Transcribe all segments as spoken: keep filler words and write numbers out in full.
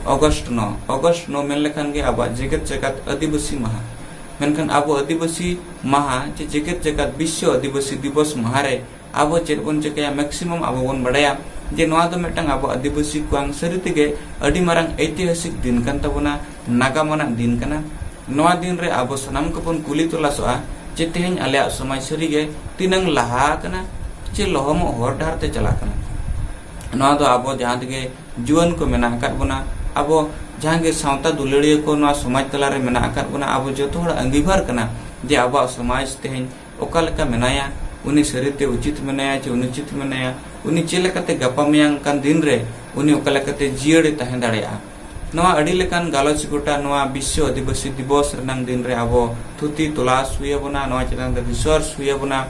August ᱱᱚ, August ᱱᱚ ᱢᱮᱱ ᱞᱮᱠᱷᱟᱱ ᱜᱮ ᱟᱵᱚᱣᱟᱜ ᱡᱮᱜᱮᱛ ᱡᱟᱠᱟᱛ ᱟᱹᱫᱤᱵᱟᱹᱥᱤ ᱢᱟᱦᱟ᱾ ᱢᱮᱱᱠᱷᱟᱱ ᱟᱵᱚ ᱟᱹᱫᱤᱵᱟᱹᱥᱤ ᱢᱟᱦᱟ ᱪᱮ ᱡᱮᱜᱮᱛ ᱡᱟᱠᱟᱛ ᱵᱤᱥᱥᱚ ᱟᱹᱫᱤᱵᱟᱹᱥᱤ ᱫᱤᱵᱚᱥ ᱢᱟᱦᱟ ᱨᱮ ᱟᱵᱚ ᱪᱮᱫ ᱵᱚᱱ ᱪᱤᱠᱟᱹᱭᱟ? ᱢᱮᱠᱥᱤᱢᱟᱢ ᱟᱵᱚ ᱵᱚᱱ ᱵᱟᱲᱟᱭᱟ ᱡᱮ ᱱᱚᱣᱟ ᱫᱚ ᱢᱤᱫᱴᱟᱝ ᱟᱵᱚ ᱟᱹᱫᱤᱵᱟᱹᱥᱤ ᱠᱚᱣᱟᱜ ᱥᱟᱹᱨᱤ ᱛᱮᱜᱮ ᱟᱹᱰᱤ ᱢᱟᱨᱟᱝ ᱮᱭᱛᱤᱦᱟᱥᱤᱠ ᱫᱤᱱ ᱠᱟᱱ ᱛᱟᱵᱚᱱᱟ, ᱱᱟᱜᱟᱢ ᱟᱱᱟᱜ ᱫᱤᱱ ᱠᱟᱱᱟ᱾ ᱱᱚᱣᱟ ᱫᱤᱱ ᱨᱮ ᱟᱵᱚ ᱥᱟᱱᱟᱢ ᱠᱚᱵᱚᱱ ᱠᱩᱞᱤ ᱛᱚᱞᱟᱥᱚᱜᱼᱟ ᱡᱮ ᱛᱮᱦᱮᱧ ᱟᱞᱮᱭᱟᱜ ᱥᱚᱢᱟᱡᱽ ᱥᱟᱹᱨᱤᱜᱮ ᱛᱤᱱᱟᱹᱝ ᱞᱟᱦᱟ ᱟᱠᱟᱱᱟ ᱪᱮ ᱞᱚᱦᱚᱢᱚᱜ ᱦᱚᱨ ᱰᱟᱦᱟᱨ ᱛᱮ ᱪᱟᱞᱟᱜ ᱠᱟᱱᱟ? ᱱᱚᱣᱟ ᱫᱚ ᱟᱵᱚ ᱡᱟᱦᱟᱸ ᱛᱮᱜᱮ ᱡᱩᱣᱟᱹᱱ ᱠᱚ ᱢᱮᱱᱟᱜ ᱟᱠᱟᱫ ᱵᱚᱱᱟ, ᱟᱵᱚ ᱡᱟᱦᱟᱸ ᱜᱮ ᱥᱟᱶᱛᱟ ᱫᱩᱞᱟᱹᱲᱤᱭᱟᱹ ᱠᱚ ᱱᱚᱣᱟ ᱥᱚᱢᱟᱡᱽ ᱛᱟᱞᱟᱨᱮ ᱢᱮᱱᱟᱜ ᱟᱠᱟᱫ ᱵᱚᱱᱟ, ᱟᱵᱚ ᱡᱚᱛᱚ ᱦᱚᱲᱟᱜ ᱟᱸᱜᱤᱵᱷᱟᱨ ᱠᱟᱱᱟ ᱡᱮ ᱟᱵᱚᱣᱟᱜ ᱥᱚᱢᱟᱡᱽ ᱛᱮᱦᱮᱧ ᱚᱠᱟ ᱞᱮᱠᱟ ᱢᱮᱱᱟᱭᱟ, ᱩᱱᱤ ᱥᱟᱹᱨᱤᱛᱮ ᱩᱪᱤᱛ ᱢᱮᱱᱟᱭᱟ ᱪᱮ ᱚᱱᱩᱪᱤᱛ ᱢᱮᱱᱟᱭᱟ, ᱩᱱᱤ ᱪᱮᱫ ᱞᱮᱠᱟᱛᱮ ᱜᱟᱯᱟ ᱢᱮᱭᱟᱝ ᱠᱟᱱ ᱫᱤᱱ ᱨᱮ ᱩᱱᱤ ᱚᱠᱟ ᱞᱮᱠᱟᱛᱮ ᱡᱤᱭᱟᱹᱲᱮ ᱛᱟᱦᱮᱸ ᱫᱟᱲᱮᱭᱟᱜᱼᱟ᱾ ᱱᱚᱣᱟ ᱟᱹᱰᱤ ᱞᱮᱠᱟᱱ ᱜᱟᱞᱚᱪ ᱜᱚᱴᱟ ᱱᱚᱣᱟ ᱵᱤᱥᱥᱚ ᱟᱹᱫᱤᱵᱟᱹᱥᱤ ᱫᱤᱵᱚᱥ ᱨᱮᱱᱟᱝ ᱫᱤᱱ ᱨᱮ ᱟᱵᱚ ᱛᱷᱩᱛᱤ ᱛᱚᱞᱟᱥ ᱦᱩᱭ ᱟᱵᱚᱱᱟ, ᱱᱚᱣᱟ ᱪᱮᱛᱟᱱ ᱨᱮ ᱨᱤᱥᱟᱨᱪ ᱦᱩᱭ ᱟᱵᱚᱱᱟ᱾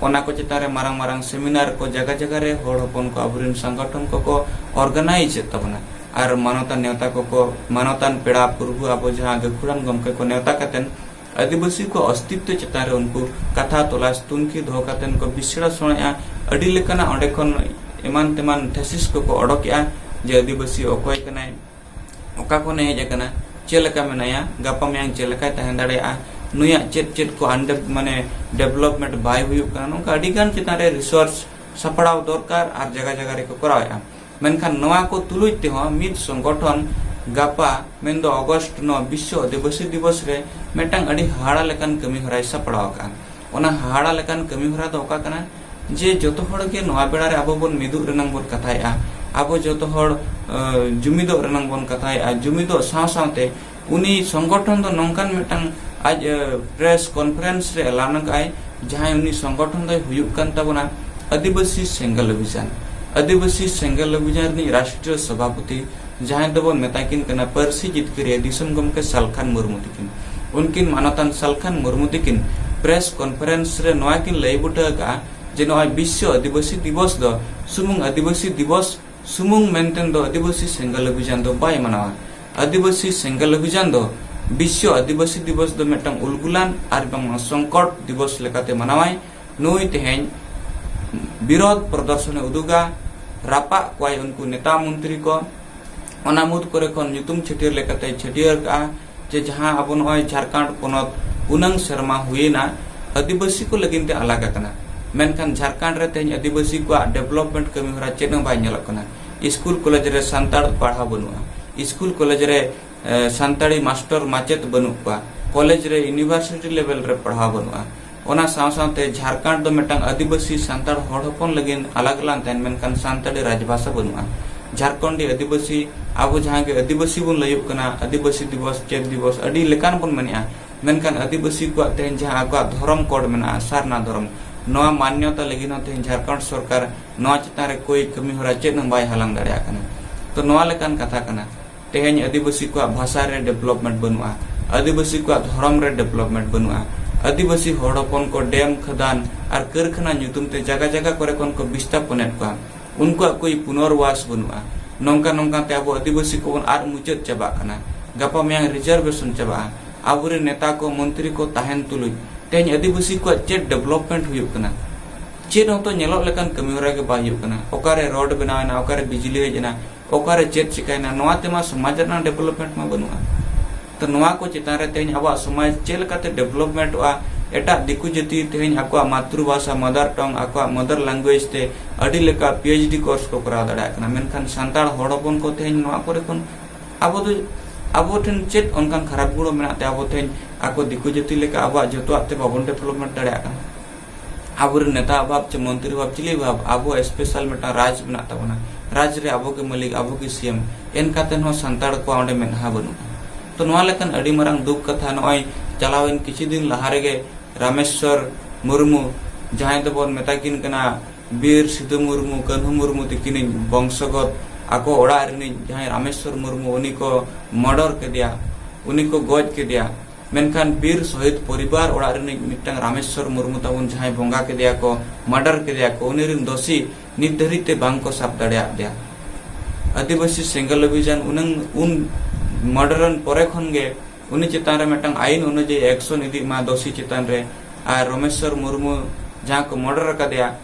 ᱚᱱᱟ ᱠᱚ ᱪᱮᱛᱟᱱ ᱨᱮ ᱢᱟᱨᱟᱝ ᱢᱟᱨᱟᱝ ᱥᱮᱢᱤᱱᱟᱨ ᱠᱚ ᱡᱟᱭᱜᱟ ᱡᱟᱭᱜᱟ ᱨᱮ ᱦᱚᱲ ᱦᱚᱯᱚᱱ ᱠᱚ ᱟᱵᱚᱨᱮᱱ ᱥᱚᱝᱜᱚᱴᱷᱚᱱ ᱠᱚᱠᱚ ᱚᱨᱜᱟᱱᱟᱭᱤᱡᱽ ᱮᱫ ᱛᱟᱵᱚᱱᱟ᱾ ᱟᱨ ᱢᱟᱱᱚᱛᱟᱱ ᱱᱮᱣᱛᱟ ᱠᱚᱠᱚ, ᱢᱟᱱᱚᱛᱟᱱ ᱯᱮᱲᱟ ᱯᱩᱨᱵᱷᱩ ᱟᱵᱚ ᱡᱟᱦᱟᱸ ᱜᱟᱹᱠᱷᱩᱲᱟᱱ ᱜᱚᱢᱠᱮ ᱠᱚ ᱱᱮᱣᱛᱟ ᱠᱟᱛᱮᱱ ᱟᱹᱫᱤᱵᱟᱹᱥᱤ ᱠᱚ ᱚᱥᱛᱤᱛᱛᱚ ᱪᱮᱛᱟᱱ ᱨᱮ ᱩᱱᱠᱩ ᱠᱟᱛᱷᱟ ᱛᱚᱞᱟᱥ ᱛᱩᱱᱠᱷᱤ ᱫᱚᱦᱚ ᱠᱟᱛᱮᱱ ᱠᱚ ᱵᱤᱥᱲᱟᱥᱚᱬᱮᱜᱼᱟ᱾ ᱟᱹᱰᱤ ᱞᱮᱠᱟᱱᱟᱜ ᱚᱸᱰᱮ ᱠᱷᱚᱱ ᱮᱢᱟᱱ ᱛᱮᱢᱟᱱ ᱛᱷᱮᱥᱤᱥ ᱠᱚᱠᱚ ᱚᱰᱚᱠᱮᱜᱼᱟ ᱡᱮ ᱟᱹᱫᱤᱵᱟᱹᱥᱤ ᱚᱠᱚᱭ ᱠᱟᱱᱟᱭ, ᱚᱠᱟ ᱠᱷᱚᱱᱮ ᱦᱮᱡ ᱟᱠᱟᱱᱟ, ᱪᱮᱫ ᱞᱮᱠᱟ ᱢᱮᱱᱟᱭᱟ, ᱜᱟᱯᱟ ᱢᱮᱭᱟᱝ ᱪᱮᱫ ᱞᱮᱠᱟᱭ ᱛᱟᱦᱮᱸ ᱫᱟᱲᱮᱭᱟᱜᱼᱟ, ᱱᱩᱭᱟᱜ ᱪᱮᱫ ᱪᱮᱫ ᱠᱚ ᱟᱱᱰᱮ-, ᱢᱟᱱᱮ ᱰᱮᱵᱷᱞᱚᱯᱢᱮᱱᱴ ᱵᱟᱭ ᱦᱩᱭᱩᱜ ᱠᱟᱱᱟ, ᱱᱚᱝᱠᱟ ᱟᱹᱰᱤ ᱜᱟᱱ ᱪᱮᱛᱟᱱ ᱨᱮ ᱨᱤᱥᱟᱨᱪ ᱥᱟᱯᱲᱟᱣ ᱫᱚᱨᱠᱟᱨ ᱟᱨ ᱡᱟᱭᱜᱟ ᱡᱟᱭᱜᱟ ᱨᱮᱠᱚ ᱠᱚᱨᱟᱣᱮᱫᱼᱟ᱾ ᱢᱮᱱᱠᱷᱟᱱ ᱱᱚᱣᱟ ᱠᱚ ᱛᱩᱞᱩᱡ ᱛᱮᱦᱚᱸ ᱢᱤᱫ ᱥᱚᱝᱜᱚᱴᱷᱚᱱ ᱜᱟᱯᱟ ᱢᱮᱱᱫᱚ ᱚᱜᱚᱥᱴ ᱱᱚ ᱵᱤᱥᱥᱚ ᱟᱹᱫᱤᱵᱟᱹᱥᱤ ᱫᱤᱵᱚᱥ ᱨᱮ ᱢᱤᱫᱴᱟᱝ ᱟᱹᱰᱤ ᱦᱟᱦᱟᱲᱟ ᱞᱮᱠᱟᱱ ᱠᱟᱹᱢᱤ ᱦᱚᱨᱟᱭ ᱥᱟᱯᱲᱟᱣ ᱟᱠᱟᱫᱼᱟ᱾ ᱚᱱᱟ ᱦᱟᱦᱟᱲᱟ ᱞᱮᱠᱟᱱ ᱠᱟᱹᱢᱤ ᱦᱚᱨᱟ ᱫᱚ ᱚᱠᱟ ᱠᱟᱱᱟ? ᱡᱮ ᱡᱚᱛᱚ ᱦᱚᱲ ᱜᱮ ᱱᱚᱣᱟ ᱵᱮᱲᱟ ᱨᱮ ᱟᱵᱚ ᱵᱚᱱ ᱢᱤᱫᱚᱜ ᱨᱮᱱᱟᱝ ᱵᱚᱱ ᱠᱟᱛᱷᱟᱭᱮᱫᱼᱟ, ᱟᱵᱚ ᱡᱚᱛᱚ ᱦᱚᱲ, ᱮ, ᱡᱩᱢᱤᱫᱚᱜ ᱨᱮᱱᱟᱝ ᱵᱚᱱ ᱠᱟᱛᱷᱟᱭᱮᱫᱼᱟ, ᱡᱩᱢᱤᱫᱚᱜ ᱥᱟᱶ ᱥᱟᱶᱛᱮ ᱩᱱᱤ ᱥᱚᱝᱜᱚᱴᱷᱚᱱ ᱫᱚ ᱱᱚᱝᱠᱟᱱ ᱢᱤᱫᱴᱟᱝ ᱟᱡ, ᱮ, ᱯᱨᱮᱥ ᱠᱚᱱᱯᱷᱟᱨᱮᱱᱥ ᱨᱮ ᱮᱞᱟᱱ ᱟᱠᱟᱫᱼᱟᱭ, ᱡᱟᱦᱟᱸᱭ ᱩᱱᱤ ᱥᱚᱝᱜᱚᱴᱷᱚᱱ ᱫᱚᱭ ᱦᱩᱭᱩᱜ ᱠᱟᱱ ᱛᱟᱵᱚᱱᱟ ᱟᱹᱫᱤᱵᱟᱹᱥᱤ ᱥᱮᱸᱜᱮᱞ ᱚᱵᱷᱤᱡᱟᱱ᱾ ᱟᱹᱫᱤᱵᱟᱹᱥᱤ ᱥᱮᱸᱜᱮᱞ ᱚᱵᱷᱤᱡᱟᱱ ᱨᱤᱱᱤᱡ ᱨᱟᱥᱴᱨᱤᱭᱚ ᱥᱚᱵᱷᱟᱯᱚᱛᱤ ᱡᱟᱦᱟᱸᱭ ᱫᱚᱵᱚᱱ ᱢᱮᱛᱟ ᱠᱤᱱ ᱠᱟᱱᱟ ᱯᱟᱹᱨᱥᱤ ᱡᱤᱛᱠᱟᱹᱨᱤᱭᱟᱹ ᱫᱤᱥᱚᱢ ᱜᱚᱢᱠᱮ ᱥᱟᱞᱠᱷᱟᱱ ᱢᱩᱨᱢᱩ ᱛᱤᱠᱤᱱ᱾ ᱩᱱᱠᱤᱱ ᱢᱟᱱᱚᱛᱟᱱ ᱥᱟᱞᱠᱷᱟᱱ ᱢᱩᱨᱢᱩ ᱛᱤᱠᱤᱱ ᱯᱨᱮᱥ ᱠᱚᱱᱯᱷᱟᱨᱮᱱᱥ ᱨᱮ ᱱᱚᱣᱟ ᱠᱤᱱ ᱞᱟᱹᱭ ᱵᱩᱴᱟᱹ ᱟᱠᱟᱫᱼᱟ ᱡᱮ ᱱᱚᱜᱼᱚᱭ ᱵᱤᱥᱥᱚ ᱟᱹᱫᱤᱵᱟᱹᱥᱤ ᱫᱤᱵᱚᱥ ᱫᱚ ᱥᱩᱢᱩᱝ ᱟᱹᱫᱤᱵᱟᱹᱥᱤ ᱫᱤᱵᱚᱥ ᱥᱩᱢᱩᱝ ᱢᱮᱱᱛᱮ ᱫᱚ ᱟᱹᱫᱤᱵᱟᱹᱥᱤ ᱥᱮᱸᱜᱮᱞ ᱚᱵᱷᱤᱡᱟᱱ ᱫᱚ ᱵᱟᱭ ᱢᱟᱱᱟᱣᱟ᱾ ᱟᱹᱫᱤᱵᱟᱹᱥᱤ ᱥᱮᱸᱜᱮᱞ ᱚᱵᱷᱤᱡᱟᱱ ᱫᱚ ᱵᱤᱥᱥᱚ ᱟᱹᱫᱤᱵᱟᱹᱥᱤ ᱫᱤᱵᱚᱥ ᱫᱚ ᱢᱤᱫᱴᱟᱝ ᱩᱞᱜᱩᱞᱟᱱ ᱟᱨ ᱵᱟᱝᱢᱟ ᱥᱚᱝᱠᱚᱴ ᱫᱤᱵᱚᱥ ᱞᱮᱠᱟᱛᱮ ᱢᱟᱱᱟᱣᱟᱭ᱾ ᱱᱩᱭ ᱛᱮᱦᱮᱧ ᱵᱤᱨᱳᱫᱷ ᱯᱨᱚᱫᱚᱨᱥᱚᱱᱮ ᱩᱫᱩᱜᱟ, ᱨᱟᱯᱟᱜ ᱠᱚᱣᱟᱭ ᱩᱱᱠᱩ ᱱᱮᱛᱟ ᱢᱚᱱᱛᱨᱤ ᱠᱚ, ᱚᱱᱟ ᱢᱩᱫᱽ ᱠᱚᱨᱮ ᱠᱷᱚᱱ ᱧᱩᱛᱩᱢ ᱪᱷᱟᱹᱴᱭᱟᱹᱨ ᱞᱮᱠᱟᱛᱮ ᱪᱷᱟᱹᱴᱭᱟᱹᱨ ᱠᱟᱜᱼᱟ ᱡᱮ ᱡᱟᱦᱟᱸ ᱟᱵᱚ ᱱᱚᱜᱼᱚᱭ ᱡᱷᱟᱲᱠᱷᱚᱸᱰ ᱯᱚᱱᱚᱛ ᱩᱱᱟᱹᱝ ᱥᱮᱨᱢᱟ ᱦᱩᱭᱮᱱᱟ ᱟᱹᱫᱤᱵᱟᱹᱥᱤ ᱠᱚ ᱞᱟᱹᱜᱤᱫ ᱛᱮ ᱟᱞᱟᱜ ᱟᱠᱟᱱᱟ, ᱢᱮᱱᱠᱷᱟᱱ ᱡᱷᱟᱲᱠᱷᱚᱸᱰ ᱨᱮ ᱛᱮᱦᱮᱧ ᱟᱹᱫᱤᱵᱟᱹᱥᱤ ᱠᱚᱣᱟᱜ development ᱠᱟᱹᱢᱤ ᱦᱚᱨᱟ ᱪᱮᱫ ᱦᱚᱸ ᱵᱟᱭ ᱧᱮᱞᱚᱜ ᱠᱟᱱᱟ᱾ ᱥᱠᱩᱞ ᱠᱚᱞᱮᱡᱽ ᱨᱮ ᱥᱟᱱᱛᱟᱲ ᱯᱟᱲᱦᱟᱣ ᱵᱟᱹᱱᱩᱜᱼᱟ, ᱥᱠᱩᱞ ᱠᱚᱞᱮᱡᱽ ᱨᱮ ᱮ, ᱥᱟᱱᱛᱟᱲᱤ ᱢᱟᱥᱴᱚᱨ ᱢᱟᱪᱮᱫ ᱵᱟᱹᱱᱩᱜ ᱠᱚᱣᱟ, ᱠᱚᱞᱮᱡᱽ ᱨᱮ university level ᱨᱮ ᱯᱟᱲᱦᱟᱣ ᱵᱟᱹᱱᱩᱜᱼᱟ᱾ ᱚᱱᱟ ᱥᱟᱶ ᱥᱟᱶᱛᱮ ᱡᱷᱟᱲᱠᱷᱚᱸᱰ ᱫᱚ ᱢᱤᱫᱴᱟᱝ ᱟᱹᱫᱤᱵᱟᱹᱥᱤ ᱥᱟᱱᱛᱟᱲ ᱦᱚᱲ ᱦᱚᱯᱚᱱ ᱞᱟᱹᱜᱤᱫ ᱟᱞᱟᱜ ᱞᱟᱱ ᱛᱟᱦᱮᱱ, ᱢᱮᱱᱠᱷᱟᱱ ᱥᱟᱱᱛᱟᱲᱤ ᱨᱟᱡᱽᱵᱷᱟᱥᱟ ᱵᱟᱹᱱᱩᱜᱼᱟ᱾ ᱡᱷᱟᱲᱠᱷᱚᱸᱰᱤ ᱟᱹᱫᱤᱵᱟᱹᱥᱤ, ᱟᱵᱚ ᱡᱟᱦᱟᱸ ᱜᱮ ᱟᱹᱫᱤᱵᱟᱹᱥᱤ ᱵᱚᱱ ᱞᱟᱹᱭᱚᱜ ᱠᱟᱱᱟ, ᱟᱹᱫᱤᱵᱟᱹᱥᱤ ᱫᱤᱵᱚᱥ, ᱪᱮᱫ ᱫᱤᱵᱚᱥ, ᱟᱹᱰᱤ ᱞᱮᱠᱟᱱ ᱵᱚᱱ ᱢᱮᱱᱮᱜᱼᱟ, ᱢᱮᱱᱠᱷᱟᱱ ᱟᱹᱫᱤᱵᱟᱹᱥᱤ ᱠᱚᱣᱟᱜ ᱛᱮᱦᱮᱧ ᱡᱟᱦᱟᱸ ᱟᱠᱚᱣᱟᱜ ᱫᱷᱚᱨᱚᱢ code ᱢᱮᱱᱟᱜᱼᱟ, ᱥᱟᱨᱱᱟ ᱫᱷᱚᱨᱚᱢ, ᱱᱚᱣᱟ ᱢᱟᱱᱭᱚᱛᱟ ᱞᱟᱹᱜᱤᱫ ᱦᱚᱸ ᱛᱮᱦᱮᱧ ᱡᱷᱟᱲᱠᱷᱚᱸᱰ ᱥᱚᱨᱠᱟᱨ ᱱᱚᱣᱟ ᱪᱮᱛᱟᱱ ᱨᱮ ᱠᱳᱭ ᱠᱟᱹᱢᱤ ᱦᱚᱨᱟ ᱪᱮᱫ ᱦᱚᱸ ᱵᱟᱭ ᱦᱟᱞᱟᱝ ᱫᱟᱲᱮᱭᱟᱜ ᱠᱟᱱᱟ᱾ ᱛᱚ ᱱᱚᱣᱟ ᱞᱮᱠᱟᱱ ᱠᱟᱛᱷᱟ ᱠᱟᱱᱟ᱾ ᱛᱮᱦᱮᱧ ᱟᱹᱫᱤᱵᱟᱹᱥᱤ ᱠᱚᱣᱟᱜ ᱵᱷᱟᱥᱟ ᱨᱮ development ᱵᱟᱹᱱᱩᱜᱼᱟ, ᱟᱹᱫᱤᱵᱟᱹᱥᱤ ᱠᱚᱣᱟᱜ ᱫᱷᱚᱨᱚᱢ ᱨᱮ development ᱵᱟᱹᱱᱩᱜᱼᱟ, ᱟᱹᱫᱤᱵᱟᱹᱥᱤ ᱦᱚᱲ ᱦᱚᱯᱚᱱ ᱠᱚ ᱰᱮᱢ, ᱠᱷᱟᱫᱟᱱ ᱟᱨ ᱠᱟᱹᱨᱠᱷᱟᱱᱟ ᱧᱩᱛᱩᱢ ᱛᱮ ᱡᱟᱭᱜᱟ ᱡᱟᱭᱜᱟ ᱠᱚᱨᱮ ᱠᱷᱚᱱ ᱠᱚ ᱵᱤᱥᱛᱟᱯᱚᱱᱮᱫ ᱠᱚᱣᱟ, ᱩᱱᱠᱩᱣᱟᱜ ᱠᱳᱭ ᱯᱩᱱᱚᱨᱵᱟᱥ ᱵᱟᱹᱱᱩᱜᱼᱟ᱾ ᱱᱚᱝᱠᱟ ᱱᱚᱝᱠᱟ ᱛᱮ ᱟᱵᱚ ᱟᱹᱫᱤᱵᱟᱹᱥᱤ ᱠᱚᱵᱚᱱ ᱟᱫ ᱢᱩᱪᱟᱹᱫ ᱪᱟᱵᱟᱜ ᱠᱟᱱᱟ᱾ ᱜᱟᱯᱟ ᱢᱮᱭᱟᱝ reservation ᱪᱟᱵᱟᱜᱼᱟ᱾ ᱟᱵᱚᱨᱮᱱ ᱱᱮᱛᱟ ᱠᱚ, ᱢᱚᱱᱛᱨᱤ ᱠᱚ ᱛᱟᱦᱮᱱ ᱛᱩᱞᱩᱡ ᱛᱮᱦᱮᱧ ᱟᱹᱫᱤᱵᱟᱹᱥᱤ ᱠᱚᱣᱟᱜ ᱪᱮᱫ development ᱦᱩᱭᱩᱜ ᱠᱟᱱᱟ? ᱪᱮᱫ ᱦᱚᱸᱛᱚ ᱧᱮᱞᱚᱜ ᱞᱮᱠᱟᱱ ᱠᱟᱹᱢᱤ ᱦᱚᱨᱟ ᱜᱮ ᱵᱟᱭ ᱦᱩᱭᱩᱜ ᱠᱟᱱᱟ᱾ ᱚᱠᱟᱨᱮ road ᱵᱮᱱᱟᱣ ᱮᱱᱟ, ᱚᱠᱟᱨᱮ ᱵᱤᱡᱽᱞᱤ ᱦᱮᱡ ᱮᱱᱟ, ᱚᱠᱟᱨᱮ ᱪᱮᱫ ᱪᱤᱠᱟᱭᱱᱟ, ᱱᱚᱣᱟ ᱛᱮᱢᱟ ᱥᱚᱢᱟᱡᱽ ᱨᱮᱱᱟᱜ development ᱢᱟ ᱵᱟᱹᱱᱩᱜᱼᱟ᱾ ᱛᱚ ᱱᱚᱣᱟ ᱠᱚ ᱪᱮᱛᱟᱱ ᱨᱮ ᱛᱮᱦᱮᱧ ᱟᱵᱚᱣᱟᱜ ᱥᱚᱢᱟᱡᱽ ᱪᱮᱫ ᱞᱮᱠᱟᱛᱮ developmentᱚᱜᱼᱟ? ᱮᱴᱟᱜ ᱫᱤᱠᱩ ᱡᱟᱹᱛᱤ ᱛᱮᱦᱮᱧ ᱟᱠᱚᱣᱟᱜ ᱢᱟᱛᱨᱩᱵᱷᱟᱥᱟ, mother tongue, ᱟᱠᱚᱣᱟᱜ mother language ᱛᱮ ᱟᱹᱰᱤ ᱞᱮᱠᱟ PhD course ᱠᱚ ᱠᱚᱨᱟᱣ ᱫᱟᱲᱮᱭᱟᱜ ᱠᱟᱱᱟ, ᱢᱮᱱᱠᱷᱟᱱ ᱥᱟᱱᱛᱟᱲ ᱦᱚᱲ ᱦᱚᱯᱚᱱ ᱠᱚ ᱛᱮᱦᱮᱧ ᱱᱚᱣᱟ ᱠᱚᱨᱮ ᱠᱷᱚᱱ ᱟᱵᱚ ᱫᱚ, ᱟᱵᱚ ᱴᱷᱮᱱ ᱪᱮᱫ ᱚᱱᱠᱟᱱ ᱠᱷᱟᱨᱟᱯ ᱜᱩᱬ ᱢᱮᱱᱟᱜ ᱛᱮ ᱟᱵᱚ ᱛᱮᱦᱮᱧ ᱟᱠᱚ ᱫᱤᱠᱩ ᱡᱟᱹᱛᱤ ᱞᱮᱠᱟ ᱟᱵᱚᱣᱟᱜ ᱡᱚᱛᱚᱣᱟᱜ ᱛᱮ ᱵᱟᱵᱚᱱ development ᱫᱟᱲᱮᱭᱟᱜ ᱠᱟᱱᱟ? ᱟᱵᱚᱨᱮᱱ ᱱᱮᱛᱟ ᱚᱵᱷᱟᱵ ᱪᱮ ᱢᱚᱱᱛᱨᱤ ᱚᱵᱷᱟᱵ, ᱪᱤᱞᱤ ᱚᱵᱷᱟᱵ, ᱟᱵᱚ special ᱢᱤᱫᱴᱟᱝ ᱨᱟᱡᱽ ᱢᱮᱱᱟᱜ ᱛᱟᱵᱚᱱᱟ, ᱨᱟᱡᱽ ᱨᱮ ᱟᱵᱚ ᱜᱮ ᱢᱟᱹᱞᱤᱠ, ᱟᱵᱚ ᱜᱮ CM, ᱮᱱ ᱠᱟᱛᱮ ᱦᱚᱸ ᱥᱟᱱᱛᱟᱲ ᱠᱚᱣᱟᱜ ᱚᱸᱰᱮ ᱢᱮᱫᱦᱟ ᱵᱟᱹᱱᱩᱜᱼᱟ᱾ ᱛᱚ ᱱᱚᱣᱟ ᱞᱮᱠᱟᱱ ᱟᱹᱰᱤ ᱢᱟᱨᱟᱝ ᱫᱩᱠ ᱠᱟᱛᱷᱟ᱾ ᱱᱚᱜᱼᱚᱭ ᱪᱟᱞᱟᱣᱮᱱ ᱠᱤᱪᱷᱩ ᱫᱤᱱ ᱞᱟᱦᱟ ᱨᱮᱜᱮ ᱨᱟᱢᱮᱥᱣᱚᱨ ᱢᱩᱨᱢᱩ, ᱡᱟᱦᱟᱸᱭ ᱫᱚᱵᱚᱱ ᱢᱮᱛᱟ ᱠᱤᱱ ᱠᱟᱱᱟ ᱵᱤᱨ ᱥᱤᱫᱩ ᱢᱩᱨᱢᱩ, ᱠᱟᱹᱱᱦᱩ ᱢᱩᱨᱢᱩ ᱛᱤᱠᱤᱱᱤᱡ ᱵᱚᱝᱥᱚᱜᱚᱛ, ᱟᱠᱚ ᱚᱲᱟᱜ ᱨᱤᱱᱤᱡ ᱡᱟᱦᱟᱸᱭ ᱨᱟᱢᱮᱥᱣᱚᱨ ᱢᱩᱨᱢᱩ, ᱩᱱᱤ ᱠᱚ murder ᱠᱮᱫᱮᱭᱟ, ᱩᱱᱤ ᱠᱚ ᱜᱚᱡ ᱠᱮᱫᱮᱭᱟ᱾ ᱢᱮᱱᱠᱷᱟᱱ ᱵᱤᱨ ᱥᱚᱦᱤᱫ ᱯᱚᱨᱤᱵᱟᱨ ᱚᱲᱟᱜ ᱨᱤᱱᱤᱡ ᱢᱤᱫᱴᱟᱝ ᱨᱟᱢᱮᱥᱣᱚᱨ ᱢᱩᱨᱢᱩ ᱛᱟᱵᱚᱱ, ᱡᱟᱦᱟᱸᱭ ᱵᱚᱸᱜᱟ ᱠᱮᱫᱮᱭᱟ ᱠᱚ, murder ᱠᱮᱫᱮᱭᱟ ᱠᱚ, ᱩᱱᱤ ᱨᱤᱱ ᱫᱳᱥᱤ ᱱᱤᱛ ᱫᱷᱟᱹᱨᱤᱡ ᱛᱮ ᱵᱟᱝ ᱠᱚ ᱥᱟᱵ ᱫᱟᱲᱮᱭᱟᱫ ᱫᱮᱭᱟ᱾ ᱟᱹᱫᱤᱵᱟᱹᱥᱤ ᱥᱮᱸᱜᱮᱞ ᱚᱵᱷᱤᱡᱟᱱ ᱩᱱᱟᱹᱝ, ᱩᱱ murder ᱮᱱ ᱯᱚᱨᱮ ᱠᱷᱚᱱ ᱜᱮ ᱩᱱᱤ ᱪᱮᱛᱟᱱ ᱨᱮ ᱢᱤᱫᱴᱟᱝ ᱟᱭᱤᱱ ᱚᱱᱩᱡᱟᱭᱤ action ᱤᱫᱤᱜ ᱢᱟ ᱫᱳᱥᱤ ᱪᱮᱛᱟᱱ ᱨᱮ, ᱟᱨ ᱨᱚᱢᱮᱥᱣᱚᱨ ᱢᱩᱨᱢᱩ ᱡᱟᱦᱟᱸ ᱠᱚ murder ᱟᱠᱟᱫᱮᱭᱟ,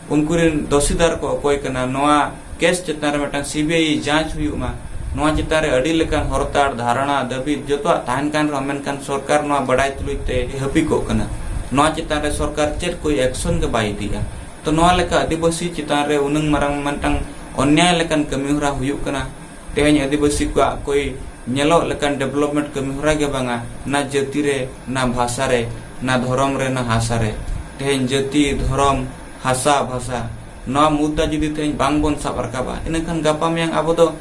ᱩᱱᱠᱩ ᱨᱤᱱ ᱫᱳᱥᱤᱫᱟᱨ ᱠᱚ ᱚᱠᱚᱭ ᱠᱟᱱᱟ, ᱱᱚᱣᱟ case ᱪᱮᱛᱟᱱ ᱨᱮ ᱢᱤᱫᱴᱟᱝ CBI ᱡᱟᱸᱪ ᱦᱩᱭᱩᱜ ᱢᱟ, ᱱᱚᱣᱟ ᱪᱮᱛᱟᱱ ᱨᱮ ᱟᱹᱰᱤ ᱞᱮᱠᱟᱱ ᱦᱚᱨᱛᱟᱲ, ᱫᱷᱟᱨᱚᱱᱟ, ᱫᱟᱹᱵᱤ ᱡᱚᱛᱚᱣᱟᱜ ᱛᱟᱦᱮᱱ ᱠᱟᱱ ᱨᱮᱦᱚᱸ, ᱢᱮᱱᱠᱷᱟᱱ ᱥᱚᱨᱠᱟᱨ ᱱᱚᱣᱟ ᱵᱟᱰᱟᱭ ᱛᱩᱞᱩᱡ ᱛᱮ ᱦᱟᱹᱯᱤ ᱠᱚᱜ ᱠᱟᱱᱟ᱾ ᱱᱚᱣᱟ ᱪᱮᱛᱟᱱ ᱨᱮ ᱥᱚᱨᱠᱟᱨ ᱪᱮᱫ ᱠᱚ ᱮᱠᱥᱚᱱ ᱜᱮ ᱵᱟᱭ ᱤᱫᱤᱭᱮᱫᱼᱟ᱾ ᱛᱚ ᱱᱚᱣᱟ ᱞᱮᱠᱟ ᱟᱹᱫᱤᱵᱟᱹᱥᱤ ᱪᱮᱛᱟᱱ ᱨᱮ ᱩᱱᱟᱹᱝ ᱢᱟᱨᱟᱝ ᱢᱤᱫᱴᱟᱝ ᱚᱱᱱᱭᱟᱭ ᱞᱮᱠᱟᱱ ᱠᱟᱹᱢᱤ ᱦᱚᱨᱟ ᱦᱩᱭᱩᱜ ᱠᱟᱱᱟ᱾ ᱛᱮᱦᱮᱧ ᱟᱹᱫᱤᱵᱟᱹᱥᱤ ᱠᱚᱣᱟᱜ ᱠᱚᱭ ᱧᱮᱞᱚᱜ ᱞᱮᱠᱟᱱ ᱰᱮᱵᱷᱞᱚᱯᱢᱮᱱᱴ ᱠᱟᱹᱢᱤ ᱦᱚᱨᱟ ᱜᱮ ᱵᱟᱝᱟ, ᱱᱟ ᱡᱟᱹᱛᱤ ᱨᱮ, ᱱᱟ ᱵᱷᱟᱥᱟ ᱨᱮ, ᱱᱟ ᱫᱷᱚᱨᱚᱢ ᱨᱮ, ᱱᱟ ᱦᱟᱥᱟ ᱨᱮ᱾ ᱛᱮᱦᱮᱧ ᱡᱟᱹᱛᱤ, ᱫᱷᱚᱨᱚᱢ, ᱦᱟᱥᱟ, ᱵᱷᱟᱥᱟ, ᱱᱚᱣᱟ ᱢᱩᱫᱽᱫᱟ ᱡᱩᱫᱤ ᱛᱮᱦᱮᱧ ᱵᱟᱝ ᱵᱚᱱ ᱥᱟᱵ ᱨᱟᱠᱟᱵᱟ, ᱤᱱᱟᱹᱠᱷᱟᱱ ᱜᱟᱯᱟ ᱢᱮᱭᱟᱝ ᱟᱵᱚ ᱫᱚ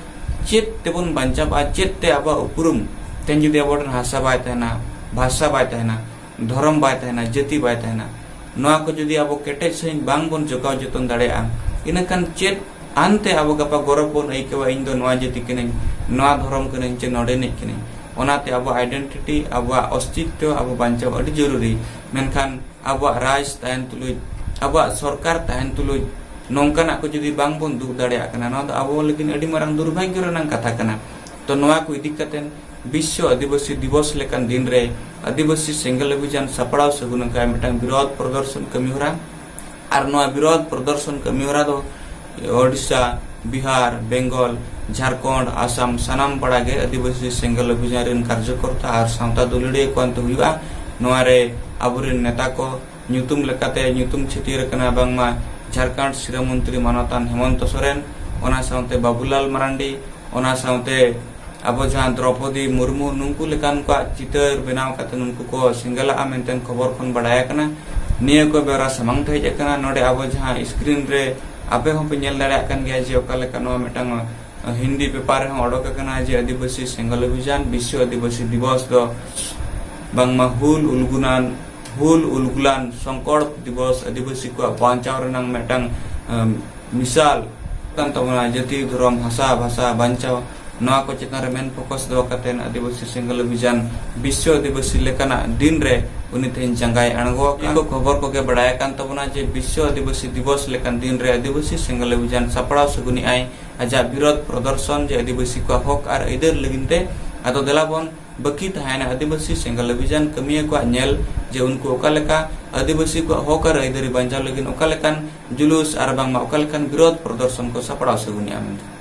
ᱪᱮᱫ ᱛᱮᱵᱚᱱ ᱵᱟᱧᱪᱟᱜᱼᱟ? ᱪᱮᱫ ᱛᱮ ᱟᱵᱚᱣᱟᱜ ᱩᱯᱨᱩᱢ? ᱛᱮᱦᱮᱧ ᱡᱩᱫᱤ ᱟᱵᱚ ᱴᱷᱮᱱ ᱦᱟᱥᱟ ᱵᱟᱭ ᱛᱟᱦᱮᱱᱟ, ᱵᱷᱟᱥᱟ ᱵᱟᱭ ᱛᱟᱦᱮᱱᱟ, ᱫᱷᱚᱨᱚᱢ ᱵᱟᱭ ᱛᱟᱦᱮᱱᱟ, ᱡᱟᱹᱛᱤ ᱵᱟᱭ ᱛᱟᱦᱮᱱᱟ, ᱱᱚᱣᱟ ᱠᱚ ᱡᱩᱫᱤ ᱟᱵᱚ ᱠᱮᱴᱮᱡ ᱥᱟᱺᱦᱤᱡ ᱵᱟᱝ ᱵᱚᱱ ᱡᱚᱜᱟᱣ ᱡᱚᱛᱚᱱ ᱫᱟᱲᱮᱭᱟᱜᱼᱟ, ᱤᱱᱟᱹᱠᱷᱟᱱ ᱪᱮᱫ ᱟᱱᱛᱮ ᱟᱵᱚ ᱜᱟᱯᱟ ᱜᱚᱨᱚᱵ ᱵᱚᱱ ᱟᱹᱭᱠᱟᱹᱣᱟ, "ᱤᱧ ᱫᱚ ᱱᱚᱣᱟ ᱡᱟᱹᱛᱤ ᱠᱟᱹᱱᱟᱹᱧ, ᱱᱚᱣᱟ ᱫᱷᱚᱨᱚᱢ ᱠᱟᱹᱱᱟᱹᱧ, ᱪᱮ ᱱᱚᱰᱮᱱᱤᱡ ᱠᱟᱹᱱᱟᱹᱧ"? ᱚᱱᱟᱛᱮ ᱟᱵᱚ ᱟᱭᱰᱮᱱᱴᱤᱴᱤ, ᱟᱵᱚᱣᱟᱜ ᱚᱥᱛᱤᱛᱛᱚ ᱟᱵᱚ ᱵᱟᱧᱪᱟᱣ ᱟᱹᱰᱤ ᱡᱚᱨᱩᱨᱤ᱾ ᱢᱮᱱᱠᱷᱟᱱ ᱟᱵᱚᱣᱟᱜ ᱨᱟᱡᱽ ᱛᱟᱦᱮᱱ ᱛᱩᱞᱩᱡ, ᱟᱵᱚᱣᱟᱜ ᱥᱚᱨᱠᱟᱨ ᱛᱟᱦᱮᱱ ᱛᱩᱞᱩᱡ ᱱᱚᱝᱠᱟᱱᱟᱜ ᱠᱚ ᱡᱩᱫᱤ ᱵᱟᱝ ᱵᱚᱱ ᱫᱩᱜ ᱫᱟᱲᱮᱭᱟᱜ ᱠᱟᱱᱟ, ᱱᱚᱣᱟ ᱫᱚ ᱟᱵᱚ ᱞᱟᱹᱜᱤᱫ ᱟᱹᱰᱤ ᱢᱟᱨᱟᱝ ᱫᱩᱨᱵᱷᱟᱜᱽᱭᱚ ᱨᱮᱱᱟᱜ ᱠᱟᱛᱷᱟ ᱠᱟᱱᱟ᱾ ᱛᱚ ᱱᱚᱣᱟ ᱠᱚ ᱤᱫᱤ ᱠᱟᱛᱮ ᱵᱤᱥᱥᱚ ᱟᱹᱫᱤᱵᱟᱹᱥᱤ ᱫᱤᱵᱚᱥ ᱞᱮᱠᱟᱱ ᱫᱤᱱ ᱨᱮ ᱟᱹᱫᱤᱵᱟᱹᱥᱤ ᱥᱮᱸᱜᱮᱞ ᱚᱵᱷᱤᱡᱟᱱ ᱥᱟᱯᱲᱟᱣ ᱥᱟᱹᱜᱩᱱ ᱟᱠᱟᱫ ᱢᱤᱫᱴᱟᱝ ᱵᱤᱨᱳᱫᱷ ᱯᱨᱚᱫᱚᱨᱥᱚᱱ ᱠᱟᱹᱢᱤ ᱦᱚᱨᱟ᱾ ᱟᱨ ᱱᱚᱣᱟ ᱵᱤᱨᱳᱫᱷ ᱯᱨᱚᱫᱚᱨᱥᱚᱱ ᱠᱟᱹᱢᱤ ᱦᱚᱨᱟ ᱫᱚ ᱳᱰᱤᱥᱟ, ᱵᱤᱦᱟᱨ, ᱵᱮᱝᱜᱚᱞ, ᱡᱷᱟᱲᱠᱷᱚᱸᱰ, ᱟᱥᱟᱢ, ᱥᱟᱱᱟᱢ ᱯᱟᱲᱟ ᱜᱮ ᱟᱹᱫᱤᱵᱟᱹᱥᱤ ᱥᱮᱸᱜᱮᱞ ᱚᱵᱷᱤᱡᱟᱱ ᱨᱮᱱ ᱠᱟᱨᱡᱚᱠᱚᱨᱛᱟ ᱟᱨ ᱥᱟᱶᱛᱟ ᱫᱩᱞᱟᱹᱲᱤᱭᱟᱹ ᱠᱚ ᱟᱱᱛᱮ ᱦᱩᱭᱩᱜᱼᱟ᱾ ᱱᱚᱣᱟ ᱨᱮ ᱟᱵᱚᱨᱮᱱ ᱱᱮᱛᱟ ᱠᱚ ᱧᱩᱛᱩᱢ ᱞᱮᱠᱟᱛᱮ ᱧᱩᱛᱩᱢ ᱪᱷᱟᱹᱴᱭᱟᱹᱨ ᱟᱠᱟᱱᱟ ᱵᱟᱝᱢᱟ ᱡᱷᱟᱲᱠᱷᱚᱸᱰ ᱥᱤᱨᱟᱹ ᱢᱚᱱᱛᱨᱤ ᱢᱟᱱᱚᱛᱟᱱ ᱦᱮᱢᱚᱱᱛᱚ ᱥᱚᱨᱮᱱ, ᱚᱱᱟ ᱥᱟᱶᱛᱮ ᱵᱟᱵᱩᱞᱟᱞ ᱢᱟᱨᱟᱱᱰᱤ, ᱚᱱᱟ ᱥᱟᱶᱛᱮ ᱟᱵᱚ ᱡᱟᱦᱟᱸ ᱫᱨᱚᱯᱚᱫᱤ ᱢᱩᱨᱢᱩ, ᱱᱩᱠᱩ ᱞᱮᱠᱟᱱ ᱠᱚᱣᱟᱜ ᱪᱤᱛᱟᱹᱨ ᱵᱮᱱᱟᱣ ᱠᱟᱛᱮ ᱱᱩᱠᱩ ᱠᱚ ᱥᱮᱸᱜᱮᱞᱟᱜᱼᱟ ᱢᱮᱱᱛᱮ ᱠᱷᱚᱵᱚᱨ ᱠᱷᱚᱱ ᱵᱟᱰᱟᱭ ᱟᱠᱟᱱᱟ᱾ ᱱᱤᱭᱟᱹ ᱠᱚ ᱵᱮᱣᱨᱟ ᱥᱟᱢᱟᱝ ᱛᱮ ᱦᱮᱡ ᱟᱠᱟᱱᱟ᱾ ᱱᱚᱰᱮ ᱟᱵᱚ ᱡᱟᱦᱟᱸ ᱥᱠᱨᱤᱱ ᱨᱮ ᱟᱯᱮ ᱦᱚᱸᱯᱮ ᱧᱮᱞ ᱫᱟᱲᱮᱭᱟᱜ ᱠᱟᱱ ᱜᱮᱭᱟ ᱡᱮ ᱚᱠᱟ ᱞᱮᱠᱟ ᱱᱚᱣᱟ ᱢᱤᱫᱴᱟᱝ ᱦᱤᱱᱫᱤ ᱯᱮᱯᱟᱨ ᱨᱮᱦᱚᱸ ᱚᱰᱚᱠ ᱟᱠᱟᱱᱟ ᱡᱮ ᱟᱹᱫᱤᱵᱟᱹᱥᱤ ᱥᱮᱸᱜᱮᱞ ᱚᱵᱷᱤᱡᱟᱱ, ᱵᱤᱥᱥᱚ ᱟᱹᱫᱤᱵᱟᱹᱥᱤ ᱫᱤᱵᱚᱥ ᱫᱚ ᱵᱟᱝᱢᱟ ᱦᱩᱞ ᱩᱞᱜᱩᱱᱟᱱ, ᱦᱩᱞ ᱩᱞᱜᱩᱞᱟᱱ ᱥᱚᱝᱠᱚᱞᱯ ᱫᱤᱵᱚᱥ, ᱟᱹᱫᱤᱵᱟᱹᱥᱤ ᱠᱚᱣᱟᱜ ᱵᱟᱧᱪᱟᱣ ᱨᱮᱱᱟᱝ ᱢᱤᱫᱴᱟᱝ, ᱮᱢ, ᱢᱤᱥᱟᱞ ᱠᱟᱱ ᱛᱟᱵᱚᱱᱟ, ᱡᱟᱹᱛᱤ, ᱫᱷᱚᱨᱚᱢ, ᱵᱷᱟᱥᱟ, ᱵᱷᱟᱥᱟ ᱵᱟᱧᱪᱟᱣ, ᱱᱚᱣᱟ ᱠᱚ ᱪᱮᱛᱟᱱ ᱨᱮ ᱢᱮᱱ ᱯᱷᱳᱠᱟᱥ ᱫᱚᱦᱚ ᱠᱟᱛᱮ ᱟᱹᱫᱤᱵᱟᱹᱥᱤ ᱥᱮᱸᱜᱮᱞ ᱚᱵᱷᱤᱡᱟᱱ ᱵᱤᱥᱥᱚ ᱟᱹᱫᱤᱵᱟᱹᱥᱤ ᱞᱮᱠᱟᱱᱟᱜ ᱫᱤᱱ ᱨᱮ ᱩᱱᱤ ᱛᱮᱦᱮᱧ ᱡᱟᱸᱜᱟᱭ ᱟᱬᱜᱚ ᱟᱠᱟᱫᱼᱟ᱾ ᱱᱤᱭᱟᱹ ᱠᱚ ᱠᱷᱚᱵᱚᱨ ᱠᱚᱜᱮ ᱵᱟᱲᱟᱭ ᱟᱠᱟᱱ ᱛᱟᱵᱚᱱᱟ ᱡᱮ ᱵᱤᱥᱥᱚ ᱟᱹᱫᱤᱵᱟᱹᱥᱤ ᱫᱤᱵᱚᱥ ᱞᱮᱠᱟᱱ ᱫᱤᱱ ᱨᱮ ᱟᱹᱫᱤᱵᱟᱹᱥᱤ ᱥᱮᱸᱜᱮᱞ ᱚᱵᱷᱤᱡᱟᱱ ᱥᱟᱯᱲᱟᱣ ᱥᱟᱹᱜᱩᱱᱮᱜᱼᱟᱭ ᱟᱡᱟᱜ ᱵᱤᱨᱳᱫᱷ ᱯᱨᱚᱫᱚᱨᱥᱚᱱ ᱡᱮ ᱟᱹᱫᱤᱵᱟᱹᱥᱤ ᱠᱚᱣᱟᱜ ᱦᱚᱠ ᱟᱨ ᱟᱹᱭᱫᱟᱹᱨ ᱞᱟᱹᱜᱤᱫ ᱛᱮ᱾ ᱟᱫᱚ ᱫᱮᱞᱟ ᱵᱚᱱ ᱵᱟᱹᱠᱤ ᱛᱟᱦᱮᱸᱭᱮᱱᱟ ᱟᱹᱫᱤᱵᱟᱹᱥᱤ ᱥᱮᱸᱜᱮᱞ ᱚᱵᱷᱤᱡᱟᱱ ᱠᱟᱹᱢᱤᱭᱟᱹ ᱠᱚᱣᱟᱜ ᱧᱮᱞ ᱡᱮ ᱩᱱᱠᱩ ᱚᱠᱟ ᱞᱮᱠᱟ ᱟᱹᱫᱤᱵᱟᱹᱥᱤ ᱠᱚᱣᱟᱜ ᱦᱚᱠ ᱟᱨ ᱟᱹᱭᱫᱟᱹᱨᱤ ᱵᱟᱧᱪᱟᱣ ᱞᱟᱹᱜᱤᱫ ᱚᱠᱟ ᱞᱮᱠᱟᱱ ᱡᱩᱞᱩᱥ ᱟᱨ ᱵᱟᱝᱢᱟ ᱚᱠᱟ ᱞᱮᱠᱟᱱ ᱵᱤᱨᱳᱫᱷ ᱯᱨᱚᱫᱚᱨᱥᱚᱱ ᱠᱚ ᱥᱟᱯᱲᱟᱣ ᱥᱟᱹᱜᱩᱱᱮᱜᱼᱟ ᱢᱮᱱᱛᱮ᱾